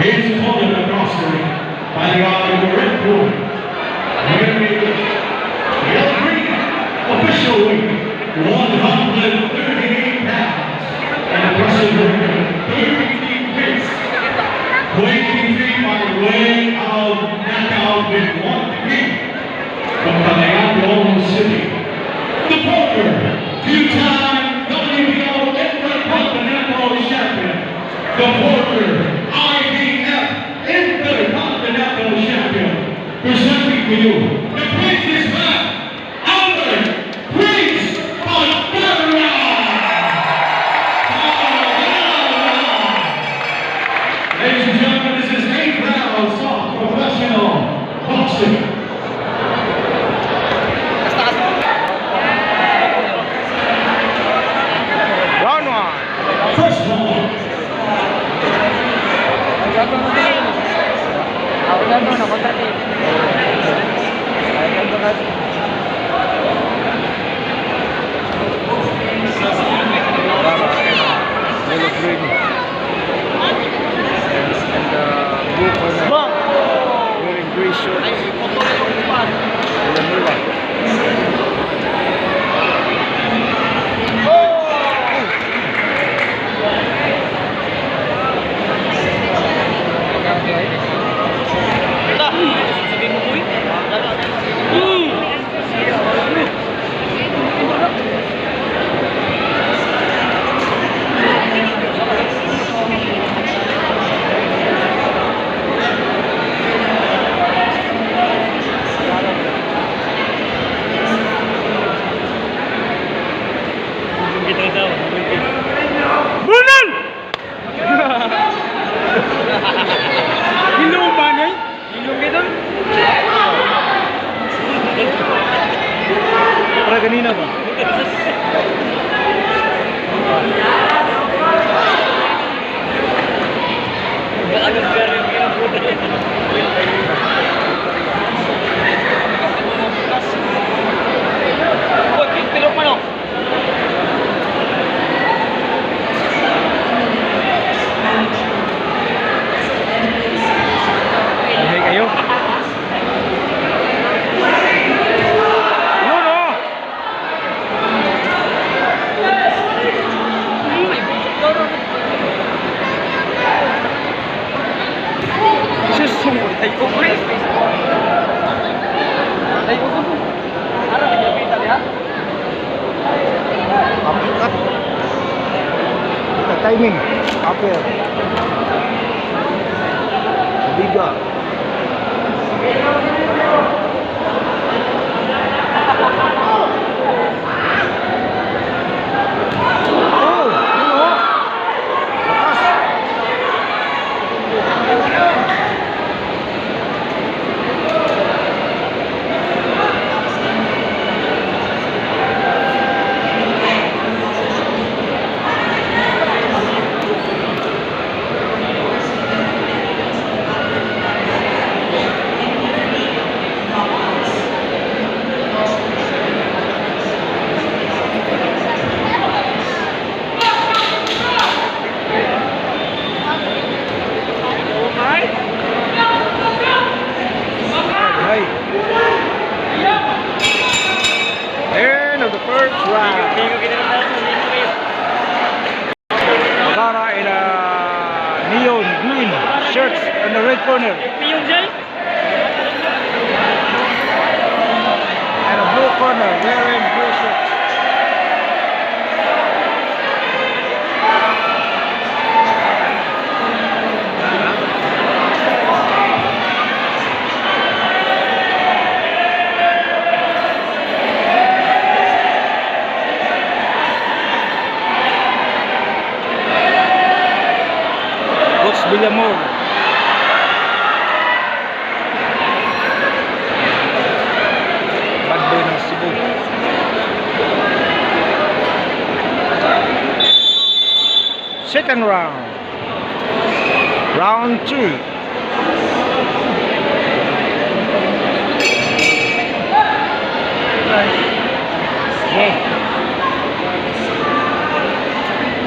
His opponent across the ring, fighting out of the red corner, wearing yellow green, official weight, 138 pounds, and impressive record, 33 wins, 23 by way of knockout with one defeat, from Cagayan de Oro City, the former two-time WBO Intercontinental Champion, the former IBF Intercontinental Champion, presenting to you the Prince is back, Albert "Prince" Pagdara! Ladies and gentlemen, this is 8 rounds of professional boxing. Round one. First round. Yellow green. And the blue corner wearing gray shorts. Villanueva. Brunel! Hilom ba na? Hilom kita? Para kanina ba? Lihay kayo. Yun oh! Sus, uppercut. Kita timing. Upper. Biga. Oh, yun oh. Lakas. Ay. End of the first round. Pagara in a neon green shirts in the red corner. And a blue corner wearing blue shirts. Coach Villamor. Bad boy ng Cebu. Second round. Round two. Okay.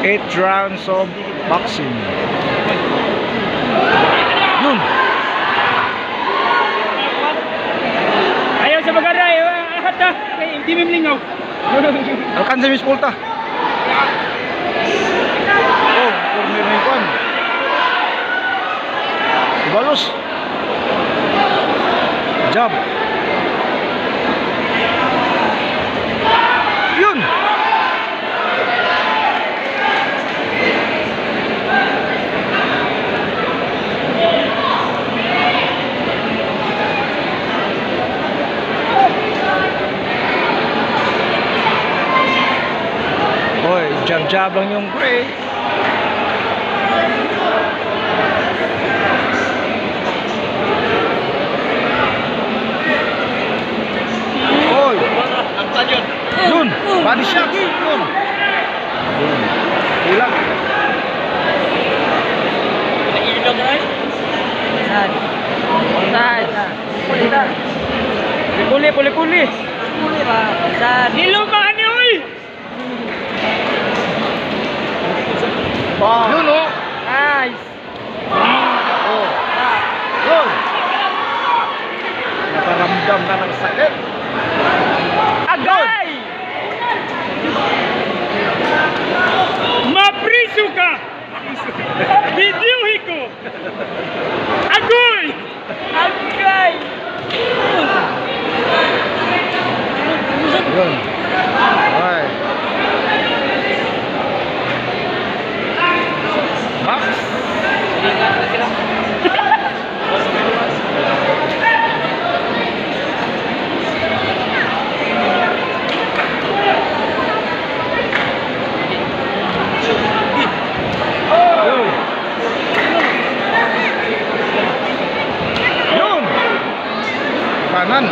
Eight rounds of boxing. Mingaw. Alkanse mi Spolta. Oh, corner na yung kwan. Ibalos. Jab. Yun! Hoy, jab-jab lang yung gray. Hoy! Yun! Body shot! Yun! Yun. Kulang. Sad. Sad. Puli. Puli, puli, puli. Puli ba? Sad. Nilo ka ni oy. Yun oh! Nice. Oh. Yun! Nakaramdam na ng sakit. Agay! Mapriso ka. Videohi ko. Agoy! Agay! Yun. Okay. Max. Yun. Yun. Kanan.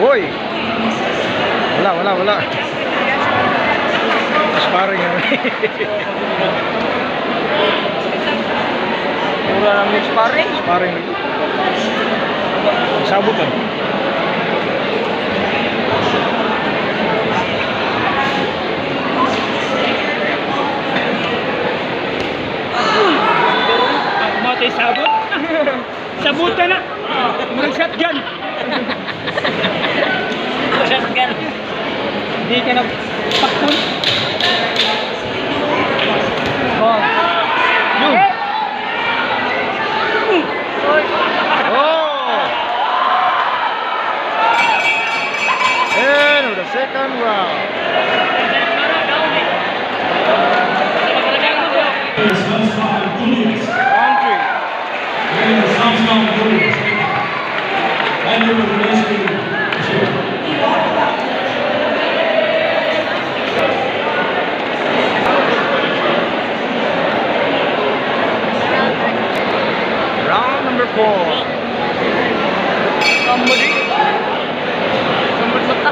Uy. Wala, wala, wala. Sparring yan. Mura lang yung sparring. Sparring dito. Sabot ba? Matay sabot. Sabutan na. Murag shotgun. Shotgun. Hindi ka na pakpon. Oh. Yun. Oh! End of the second round. Julius. Country. And Samson Julius. And you will rescue. Round number 4. Somebody. Somebody mata.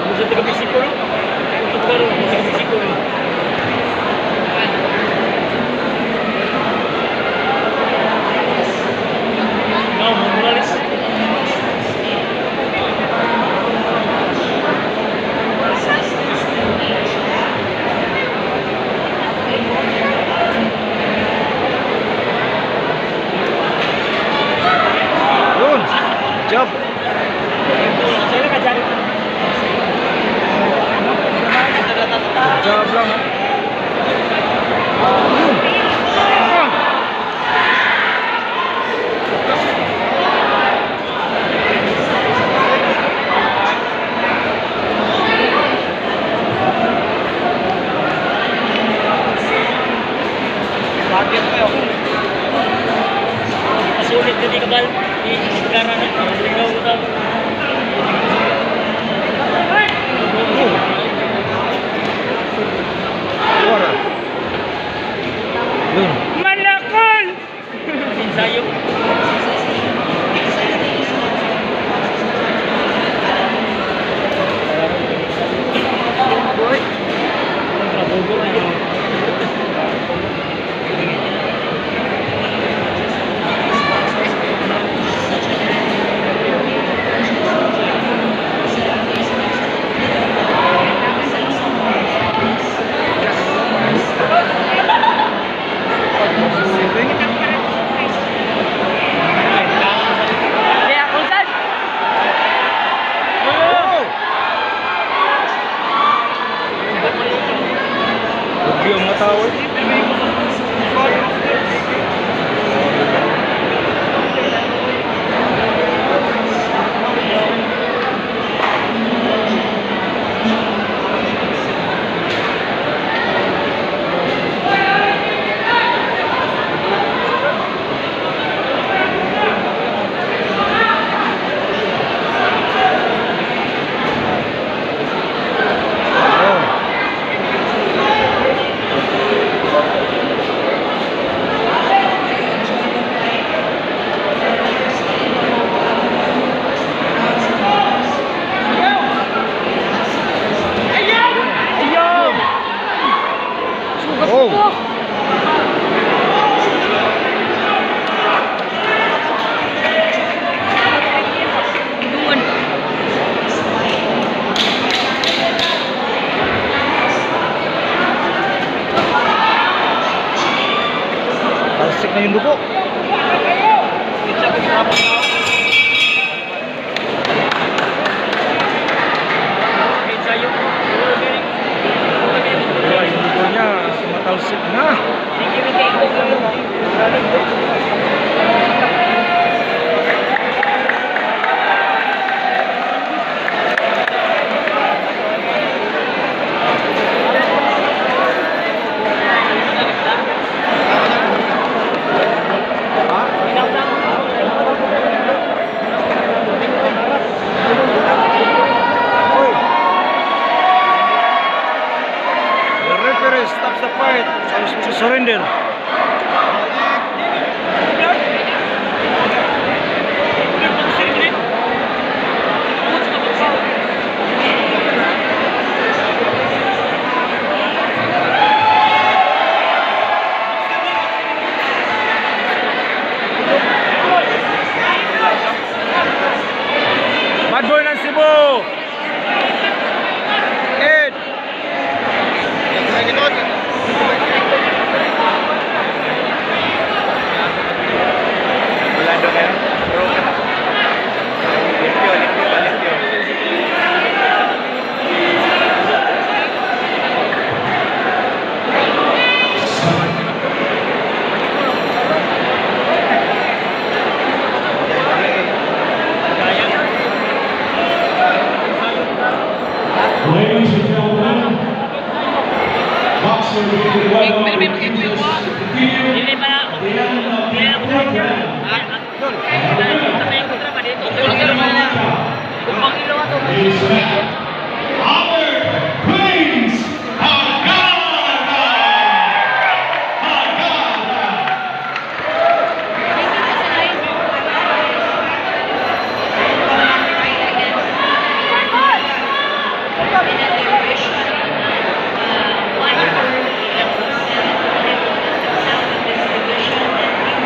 Gusto taga Mexico no? Gusto ko ron, taga Mexico no. Oh! Duwan. Talsik na yung dugo. Wala, yung dugo niya, matalsik na. Oy! The referee stops the fight to surrender. Bad boy ng Cebu! Ed! Rolando kayo? Bro ka na. Limpyo, limpyo pa, limpyo. Ladies and gentlemen, boxer with the white arm, Jesus